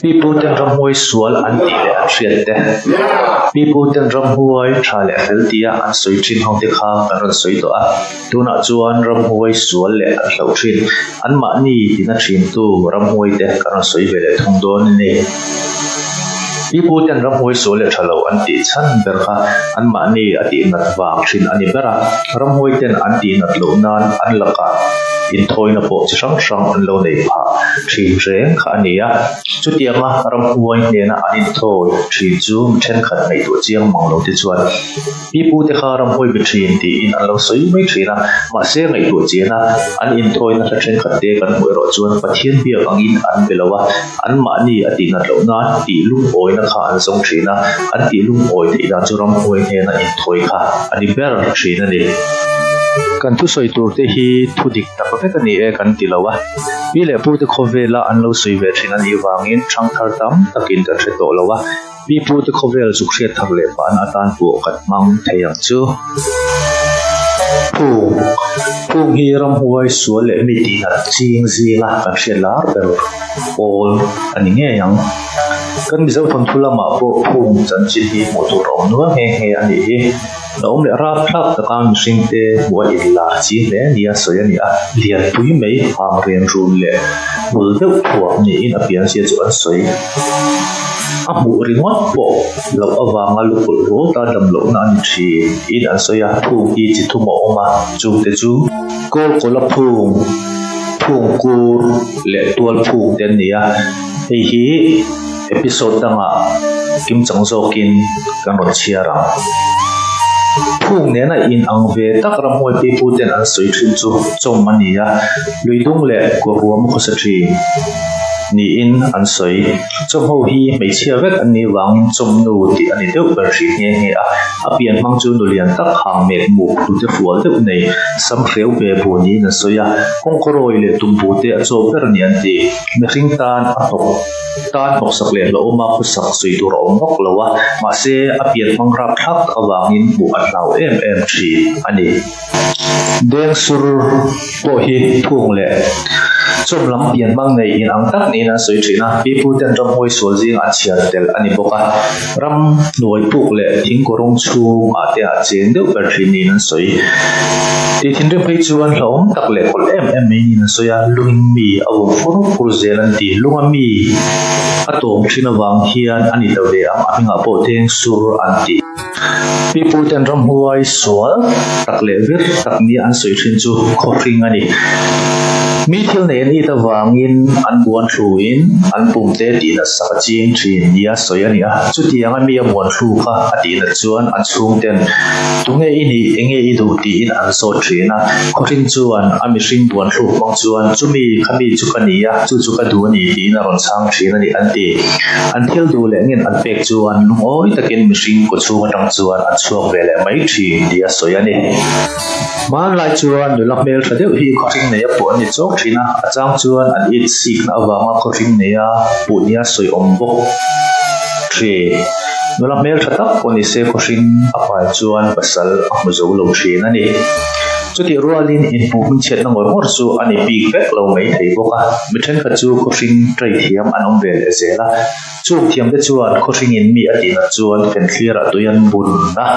Piputen ramhuai sual an tih leh an hriat te, piputen ramhuai tha leh fel tia an sawi thin ho te kha kan rawn sawi tawh a. Tunah chuan ramhuai sual leh an hlauh thin, anmahni tina thintu ramhuai te kan rawn sawi ve leh thung dawn a ni. Piputen ramhuai sual leh tha lo an tih chhan ber kha anmahni a tihnat vang thin a ni ber a, ramhuai ten an tihnat loh nan an lakah inthawina pawh chi hrang hrang an lo nei phah thin reng kha a ni a. Chutianga ramhuai hnena an inthawi thin chu mi thenkhat ngaihtuah chiang mang lo te chuan Pipute kha ramhuai be thin tiin an lo sawi mai thin a, mahse ngaihtuah chian a, an inthawina hla thenkhat te kan hmuh erawh chuan Pathian biak angin an be lo a, anmahni a tihnat loh nan tih lungawina kha an zawng thin a, an tih lungawi theih dan chu ramhuai hnena inthawi kha a ni ber thin a ni. Kan thusawi tur te hi thu dik tak vek a ni e kan ti lo a, pi leh pute khawvela an lo sawi ve thin a nih vangin thangthar tam takin kan hre tawh lo a, Pi pute khawvel zuk hriat thar leh pahna atan pawh kan hmang thei ang chu. Phung, Phung hi ramhuai sual leh mi tihnat ching zinga kan hriat lar ber pawl a ni ngei ang. Kan Mizo thawnthu lamah pawh phung chanchin hi hmuh tur a awm nual nghe nghe a nih hi. A awm leh rapthlak taka mihringte hmuh a inlar chi hle nia sawi a ni a, lianpui mai hang rian run leh hmul deuh thuak niin a pianzia chu an sawi. A hmuh ringawt pawh loh avanga lukulh rawta dam lohna a ni thin in an sawi a, phung hi chi thum a awm a, chungte chu Kawlkawla phung, phung kur leh tual phung te an ni a, hei hi episode dangah kimchang zawkin kan rawn chhiar ang. Phung nena inang ve tak ramhuai pipu ten an sawi thin chu chawm a ni a, luidung leh kuahuam khawsa thin niin an sawi. Chawm ho hi hmeichhia vek an nih vangin chawm nu tih a ni deuh ber hrih nghe nghe a, a pian hmang chu nulian tak hang mek muk hnute fual deuh nei sam hreu ve bu niin an sawi a, kawngkawrawi leh tumbu te a chaw ber a ni an ti. Mihring tan a hnawk tan hnawksak leh hlauhawma khawsak sawi tur a awm vak lo a, mahse a pian hmang rapthlak tak avangin hmuh a hlau em em thin a ni. Dengsur pawh hi thung leh chawm lam pian hmang nei inang tak niin an sawi thin a, piputen ramhuai sual zing an chhiar tel a ni bawk a, ram hnuai puk leh thingkawrawng chhungah te ah cheng deuh ber thin niin an sawi. Tih thinrim phei chuan hlauhawm tak leh kawlh em em mai niin an sawi a, lungin mi a vawm fur fur zel an ti. Lunga mi a tawm thin avang hian a ni ta ve ang, a hmingah pawh Dengsur an ti. Piputen ramhuai sual tak leh vir tak nia an sawi thin chu khawhring a ni. Mi thil nei an it avangin an buan thluin an pumte tihna sak a ching thin nia sawi a ni a. Chutianga mi a buan thlu kha a tihna chuan an chhungten tunge i nih, enge i duh tiin an zawt thin a. Khawhring chuan a mihring buan thluk hmang chuan chumi khami chu ka ni a, chu chu ka duh a ni tiin a rawn chhang thin a ni an ti. An thil duh leh ngin an pek chuan lungawi takin mihring kaw chhung atang chuan an chhuak ve leh mai thin tih a sawi a ni. Hmanlai chuan nula hmel tha deuh hi khawhring neia puh an ni chawk thin a, a chang chuan an it sikna avanga khawhring neia puh nia sawi awm bawk thin. Nula hmel tha tak pawh ni se khawhring a pai chuan pasal a hmu zo lo thin a ni. Chutih rualin inhmuh hmingchhiatna ngawr ngawr chu a ni bik vek lo mai thei bawk a, mi thenkhat chu khawhring trai thiam an awm ve leh zel a. Chung thiamte chuan khawhringin mi a tihnat chuan fenthlir ah tui an bun a,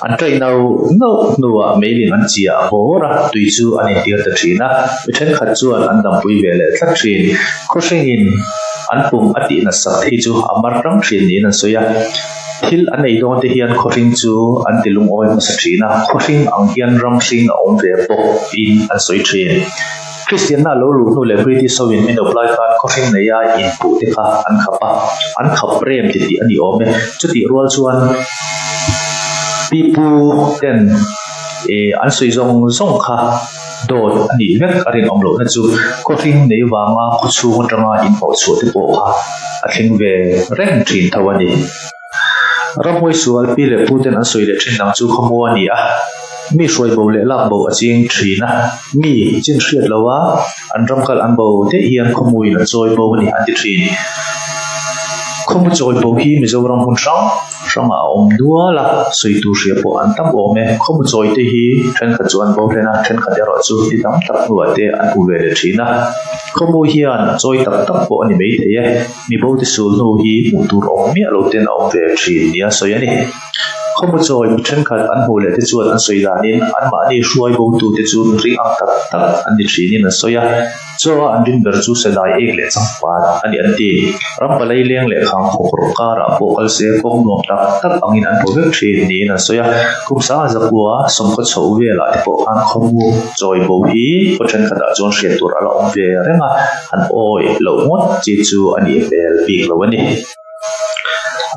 an trai nauh nauh hnuah meiling an chiah bawr a, tui chu an intir ta thin a, mi thenkhat chuan an dampui ve leh tlat thin. Khawhringin an pum a tihnat sak hi chu a mar tang thin niin an sawi a. Thil an ei dawn te hian khawhring chu an ti lungawi hmasa thin a, khawhring ang hian ram hring a awm ve bawk in an sawi thin. Kristianna lo luh hnu leh British ho in min awplai khan khawhring neia inpuh te kha an khap a, an khap rem ti tih a ni awm e. Chutih rual chuan pipu ten ih an sawi zawng zawng kha dawt a nih vek a rinawm lohna chu khawhring nei vanga khawchhung atanga inhnawhchhuah te pawh kha a thleng ve reng thin tho a ni. Ramhuai sual pi leh pu ten an sawi leh thin dang chu khawmu a ni a, mi hruai bo leh lak bo a ching thin a, mi chin hriat lo a an ram kal an bo daih hian khawmuin a chawi bo a ni an ti thin. Khawmu chawi pawh hi Mizoram hmun hrang hrangah a awm nual a, sawi tur hria pawh an tam awm e. Khawmu chawi te hi thenkhat chu an bo hlen a, thenkhat erawh chu ni tam tak hnuah te an hmu ve leh thin a. Khawmu hian chawi tak tak pawh a ni maithei e, mibo te sul hnu hi hmuh tur awm miah lo ten a awm ve thin nia sawi a ni. Khawmu chawi mi thenkhat an hmuh leh te chuan an sawi danin anmahni hruai bo tute chu mihring ang tak tak an ni thinin an sawi a. Chaw a an rin ber chu Sadai ek leh changpat a ni an ti. Ram palai leng leh khang khawk rawh karah pawh kal se kawng nuam tak tak angin an phaw vek thin niin an sawi a. Kum sanga zakua sawmkhaw chhoh velah te pawh khan khawmu chawi bo hi khaw thenkhatah chuan hriat tur a la awm ve reng a, han awih loh ngawt chi chu a nih hmel bik lo a ni.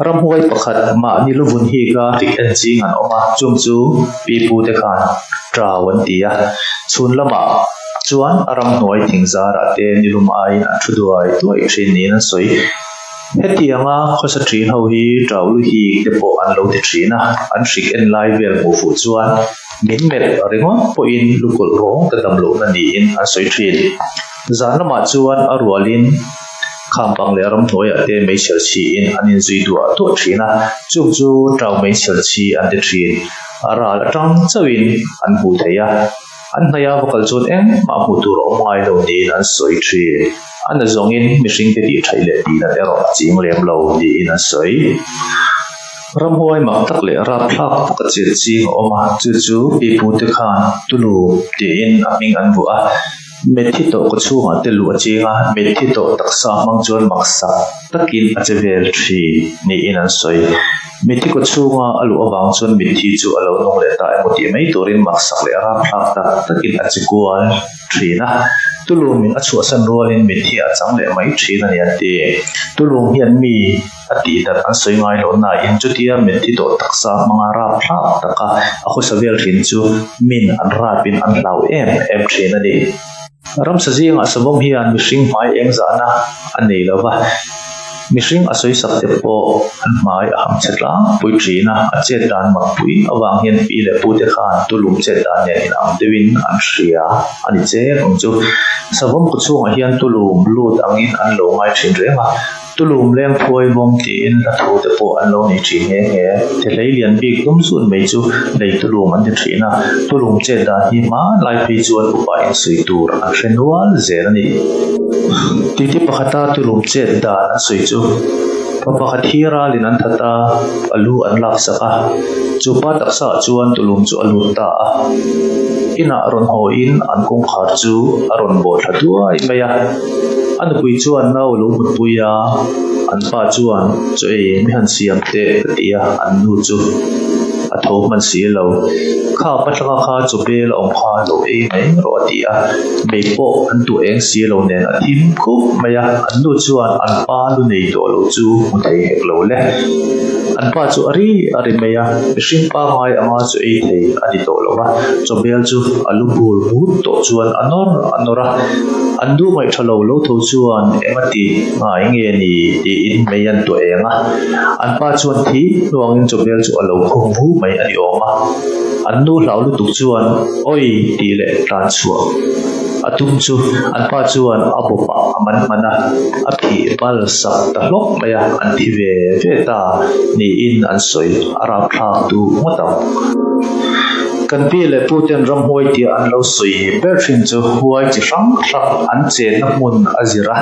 Ramhuai pakhat mahni luvun hi ka rik en ching an awm a, chung chu pi pu te khan Trau an ti a. Chhun lamah chuan a ramhnuai thing zarah te nilum aiin an thu duai duai thin niin an sawi. Hetianga khawsa thin ho hi Trau lu hik te pawh an lo ti thin a, an hrik en lai vel hmuh fuh chuan min melh ringawt pawhin lukawlh rawng ta dam lohna niin an sawi thin. Zan lamah chuan a rualin. Khampang leh ramhnuaiah te meichher chhiin an inzui duah duah thin a, chung chu tau meichher chhi an ti thin. A ral atang chauhin an hmuh thei a, an hnaia va kal chuan engmah hmuh tur a awm ngai lo niin an sawi thin. A na zawngin mihringte tih theih leh tih nat erawh a ching lem lo niin an sawi. Ramhuai mak tak leh rapthlak taka chet ching a awm a, chu chu pipute khan Tulu tiin a hming an vuah a. Mitthi tawh kaw chhungah te luh a ching a, mitthi tawh taksa hmang chuan maksak takin a che vel thin niin an sawi. Mitthi kaw chhunga a luh avang chuan mitthi chu a lo nung leh ta emaw tih mai turin maksak leh rapthlak tak takin a che kual thin a. Tulum in a chhuahsan rualin mitthi a chang leh mai thin a ni an ti. Tulum hian mi a tih dat an sawi ngai loh nain chutia mitthi tawh taksa hmanga rapthlak taka a khawsa vel thin chu min an rapin an hlau em em thin a ni. Ramsa zingah savawm hian mihring hmai eng zahna a nei lo va, mihring a sawisak te pawh an hmai a ham chhe tlangpui thin a, a chet dan makpui avang hian pi leh pute khan tulum chet dan nen inang deuhin an hria a ni chek ang chu. Savawm kawchhungah hian tulum lut angin an lo ngai thin reng a. Tulum leng phuai vawm tiin hla thu te pawh an lo nei thin nghe nghe. Thehlei lian bik dum zun mai chu lei tulum an ti thin a, tulum chet dan hi hmanlai phei chuan upa insawi tur an hre nual zel a ni. Titi pakhata tulum chet dan an sawi chu pa pakhat hi ralin an that a, a lu an laksak a, chu pa taksaah chuan tulum chu a lut ta a. Inah rawn hawiin an kawngkhar chu a rawn bawh thla duai mai a. A nupui chuan nau a lo mutpui a, an pa chuan chaw ei mi han siam teh ka ti a, an nu chu a tho hman si lo. Kha patlanga kha chaw bel a awm kha lo ei mai rawh a ti a, mei pawh an tuah eng si lo nen a thim khup mai a, an nu chuan an pa lu nei tawh lo chu hmu thei hek lo le. An pa chu a ri a ri mai a, mihring pangngai anga chaw ei thei a ni tawh lo va, chaw bel chu a lu bur but tawh chuan a nawr a nawr a. An duh ngaih tha lo lo tho chuan eng a ti ngai nge ni tiin mei an tuah eng a. An pa chuan thi hnuangin chawbel chu a lo khawng vu mai a ni awm a. An nu hlau lutuk chuan awi tih leh tlan chhuah a tum chu an pa chuan a bawpah a man hman a, a phih bal sak ta hlawk mai a, an thi ve ve ta niin an sawi a rapthlak duh ngawt ang. Kan pi leh pu ten ramhuai tia an lo sawi ber thin chu huai chi hrang hrang an chenna hmun a zir a,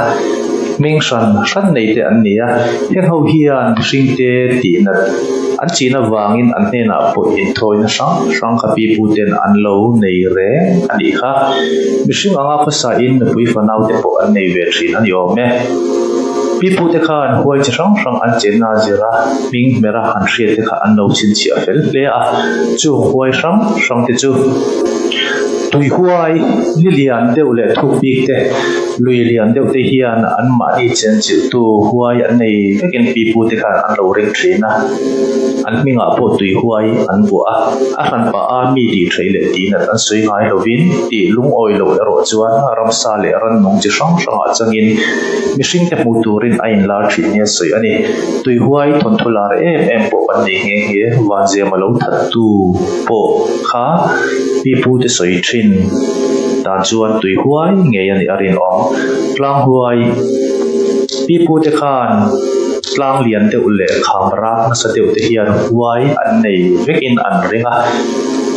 hming hran hran nei te an ni a, heng ho hian mihring te tihnat an chin avangin an hnenah pawh inthawina hrang hrang kha pi pu ten an lo nei reng a nih kha. Mihring anga khawsain nupui fanau te pawh an nei ve thin a ni awm e. Pi pu te khan huai chi hrang hrang an chenna a zir a, hming hmera an hriat te kha an lo chhinchhiah fel hle a. Chung huai hrang hrang te chu tui huai ni lian deuh leh thuk bik te, lui lian deuh te hian an mahni chenchilhtu huai an nei vekin pipu te khan an lo ring thin a, an hmingah pawh tui huai an vuah a, a hran pah a mi tih theih leh tih nat an sawi ngai lovin tih lungawi loh erawh chuan ramsa leh rannung chi hrang hrangah changin mihring te hmuh turin a inlar thin nia sawi a ni. Tui huai thawnthu lar em em pawh kan nei nghe nghe, Vanziama lo thattu pawh kha pipu te sawi thin dan chuan tui huai ngei a nih a rinawm. Tlang huai pipu te khan. Tlang lian deuh leh kham rak nasa deuh te hian huai an nei vekin an ring a.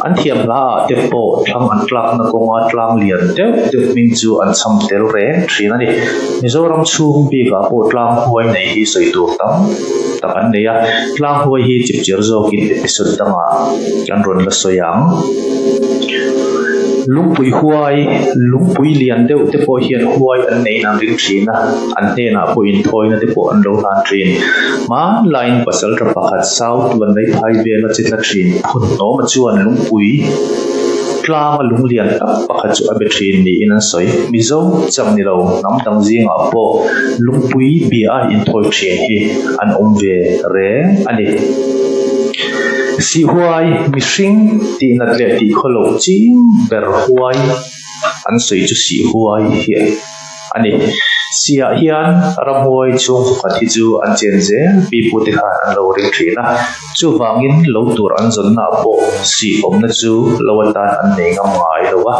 An thiam hla ah te pawh thlang an tlakna kawnga tlang lian deuh deuh hming chu an cham tel reng thin a ni. Mizoram chhung bikah pawh tlang huai nei hi sawi tur tam tak an nei a. Tlang huai hi chipchir zawkin episode dangah kan rawn la sawi ang. Lungpui huai, lungpui lian deuh te pawh hian huai an neiin an ring thin a, an hnenah pawh inthawina te pawh an lo hlan thin. Hmanlaiin pasal tha pakhat South Vanlaiphai vela che tla thin Phunhnawma chuan lungpui tlanga lung lian tak pakhat chu a be thin niin an sawi. Mizo chang ni lo hnam dang zingah pawh lungpui bia a inthawi thin hi an awm ve reng a ni. Sihhuai mihring tihnat leh tihkhawloh ching ber huai an sawi chu sihhuai hi a ni. Sihah hian ramhuai chhung pakhat hi chu an chen zel pipute khan an lo ring thin a, chuvangin lo tur an zawnnaah pawh sih awmna chu lo atan an nei ngam ngai lo a.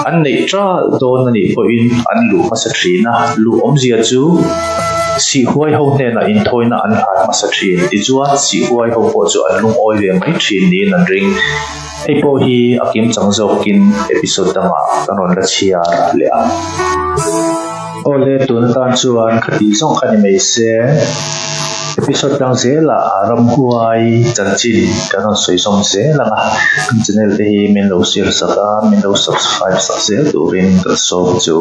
An neih ṭalh dawn a nih pawhin an luh hmasa thin a, luh awmzia chu sihhuai ho hnenah inthawina an hlan hmasa thin. Tichuan sihhuai ho pawh chu an lungawi ve mai thin niin an ring. Hei pawh hi a kimchang zawkin episode dangah kan rawn la chhiar leh ang. Awle, tun atan chuan khati zawng kha ni mai se, episode dang zelah ramhuai chanchin kan rawn sawi zawm zel ang a, kan channel te hi min lo share sak a, min lo subscribe sak zel turin kan sawm chu.